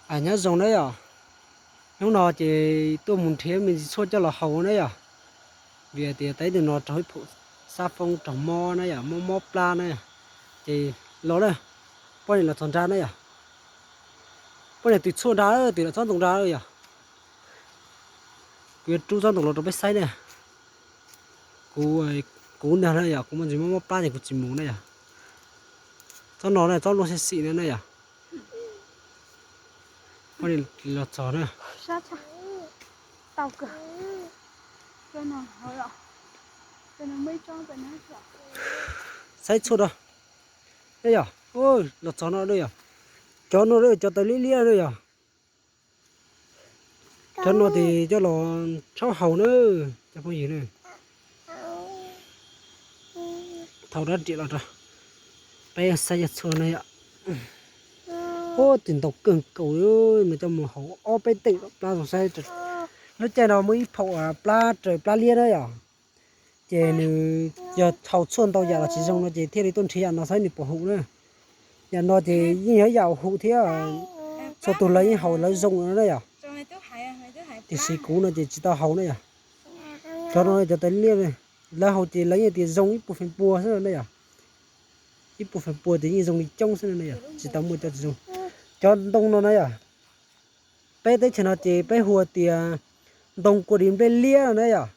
Nyob zoo na yom, hnub no ces tuaj mus nrhiav me ntsis tshuaj coj los haus na yom, vim tias tau ib ntu no raug ib phaum xab foob raug mob na yom, mob mob plab na yom, ces los na, poj niam los txog nrad na yom, poj niam twm tshuaj nrad, twm los tsob ntoo nrad yom, kuv yuav rub tsob ntoo los rau peb saib na. Kuv, kuv nag na yom, kuv muaj ntsis mob mob plab ces kuv tsis mus na yom. Tsob no na, tsob luaj xim xim na na yom. Poj niam los txog na. Saib tshuaj rau na yom, los txog no na yom. Cov no na, cov taw liab liab na yom. Cov no ces coj los tshab haus na, cov phooj ywg na. Thau rab riam los rau peb saib cov tshuaj na yom. Ub, twm ntau kawg nkaus li, mas coj mus haus ob peb teem plab zoo saib. Lub caij no muaj ib phaum plab raws plab liab na yom. Ces nws yog haus tshuaj ntau yam los tsis zoo no ces thiaj li tuaj nrhiav yam no saib nws puas haum na. Yam no ces yeej yog ib yam haum thiab, txhua tus lawv yeej haus lawv zoo no na yom. Tiam sis kuv no ces tsis tau haus na yom. Cov no cov taw liab, lawv haus ces lawv yeej tias zoo ib puas feem pua xwb na yom. Ib puas feem pua ces yeej zoo li coob xwb na yom, tsis tau muaj cov tsis zoo. Cov ntoo no na yom, peb teb chaws no ces peb hu tias ntoo kua dis nplej liab no na yom.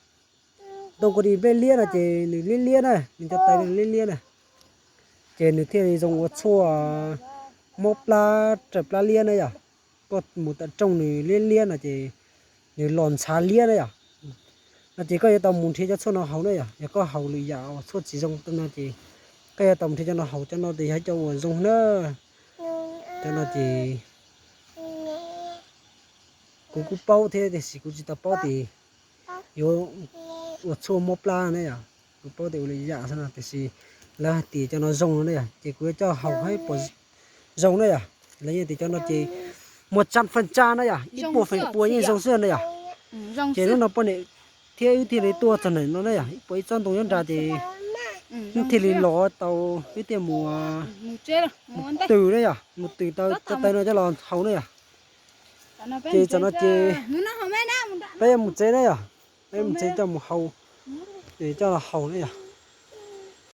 Ntoo kua dis nplej liab no ces nws liab liab na, nws cov taw liab liab na. Ces nws thiaj li zoo ua tshuaj mob plab raws plab liab na yom. Koj mus tawm rooj nws liab liab no ces nws los ntshav liab na yom. No ces koj yuav tau mus nrhiav cov tshuaj no haus na yom. Yog koj haus lwm yam tshuaj tsis zoo no ces koj yuav tau mus nrhiav cov no haus, cov no ces yog cov uas zoo na. Cov no ces kuv kuj paub thiab tiam sis kuv tsis tau paub tias yuav ua tshuaj mob plab na yom. Kuv paub tias ua li yam xwb no tiam sis lawv hais tias cov no zoo no na yom, ces kuv yuav coj haus saib puas zoo na yom. Lawv yeej tias cov no ces muaj tsab faj tsab na yom, ib puas feem pua yeej zoo xwb na yom. Ces hnub no poj niam thiab wb thiaj li tuaj txog ntawm no na yom, ib puas ib tsob ntoo nyob nrad ces wb thiaj li los tau, wb thiaj mus twm na yom, mus twm tau cov taw no coj los haus na yom. Ces tam no ces peb yuav mus tsev na yom, peb mus tsev coj mus haus, coj los haus na yom.